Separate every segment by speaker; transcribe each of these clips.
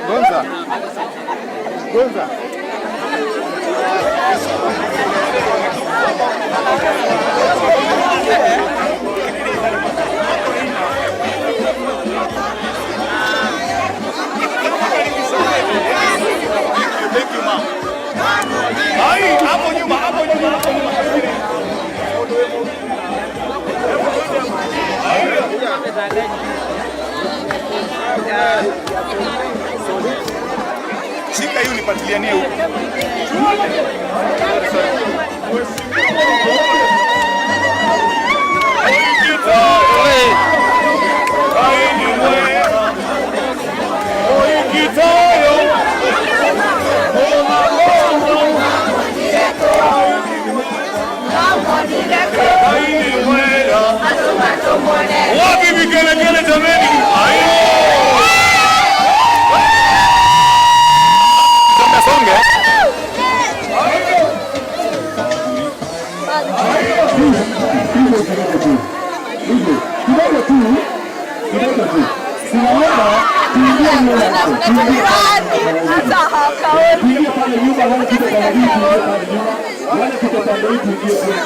Speaker 1: Gonza. Gonza. Thank you, ma'am. Ai, hapo nyuma, hapo nyuma, hapo nyuma. Shika hiyo nipatilianie huko. Wapi vigelegele jameni? Songe songe.
Speaker 2: Kidogo tu, kidogo tu. Tunaomba tuingie nyuma. Tuingie pale nyuma, wale tuko pande hii, tuingie pale nyuma. Wale tuko pande hii, tuingie kule.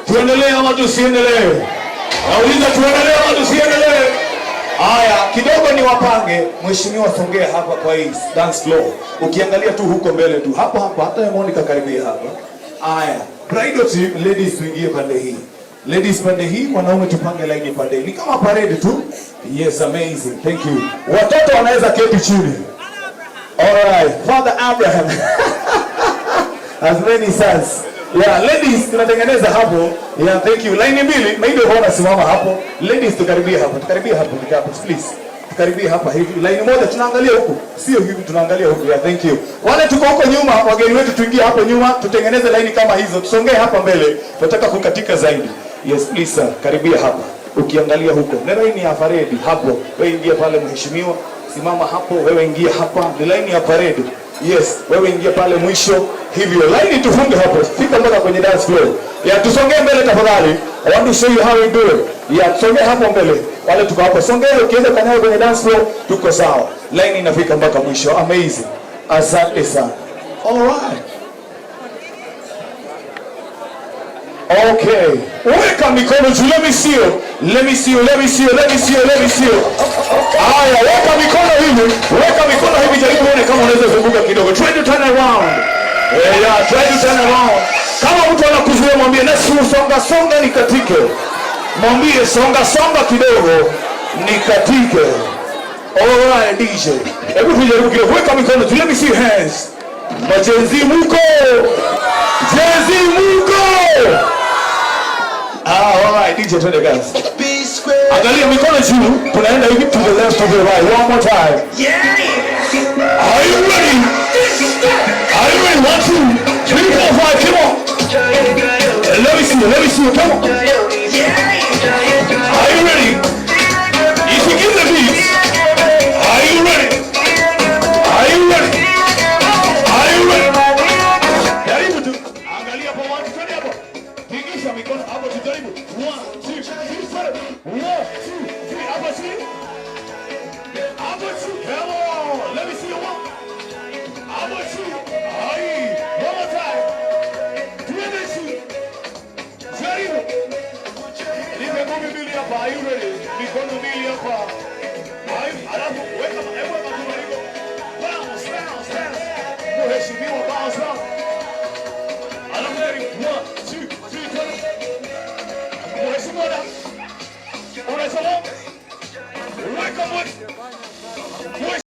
Speaker 2: Tuendelee ama tusiendelee? Nauliza, tuendelee ama tusiendelee? Haya, kidogo ni wapange. Mheshimiwa, songea hapa kwa hii dance floor. Ukiangalia tu huko mbele tu. Hapo hapo, hata Monica karibia hapa. Haya, bridal team, ladies tuingie pande hii. Ladies pande hii, wanaume tupange line pande hii. Ni kama parade tu. Yes, amazing. Thank you. Watoto wanaweza keti chini. All right, Father Abraham. As many sons. Yeah, ladies tunatengeneza hapo. Yeah, thank you. Line mbili, maidi huwa nasimama hapo. Ladies tukaribie hapo. Tukaribie hapo, hapo please. Tukaribie hapa hivi. Line moja tunaangalia huku. Sio hivi, tunaangalia huku. Yeah, thank you. Wale tuko huko nyuma, wageni wetu tuingie hapo nyuma, tutengeneze line kama hizo. Tusongee hapa mbele. Tunataka kukatika zaidi. Yes, please sir. Karibia hapa. Ukiangalia huko. Ni line ya parade hapo. Wewe ingia pale mheshimiwa. Simama hapo, wewe ingia hapa. Ni line ya parade. Yes, wewe ingia pale mwisho hivyo. Line tufunge hapo. Fika mpaka kwenye dance floor. Yeah, tusongee mbele tafadhali. I want to show you how we do it. Yeah, tusongee hapo mbele. Wale tuko hapo. Songea, ukiweza kanyaga kwenye dance floor, tuko sawa. Line inafika mpaka mwisho. Amazing. Asante sana. All right. Okay. Weka mikono juu. Let me see you. Let me see you. Let me see you. Let me see you. Let me see you. Haya, weka mikono hivi. Weka mikono hivi, jaribu uone kama unaweza zunguka kidogo. Try to turn around. Yeah, try to turn around. Kama mtu anakuzuia mwambie nasi usonga songa nikatike. Mwambie songa songa kidogo nikatike. All right, DJ. Hebu tujaribu kidogo. Weka mikono juu. Let me see your hands. Ma-Gen Z muko. Gen Z muko. Ah, all right, DJ, twende guys.
Speaker 3: B square.
Speaker 2: Angalia mikono juu, tunaenda hivi to the left, to the right. One more time.
Speaker 3: Yeah.
Speaker 2: Are you ready? Are you ready? 1, 2, 3, 4, 5. Come on. Let me see you. Let me see you. Come on.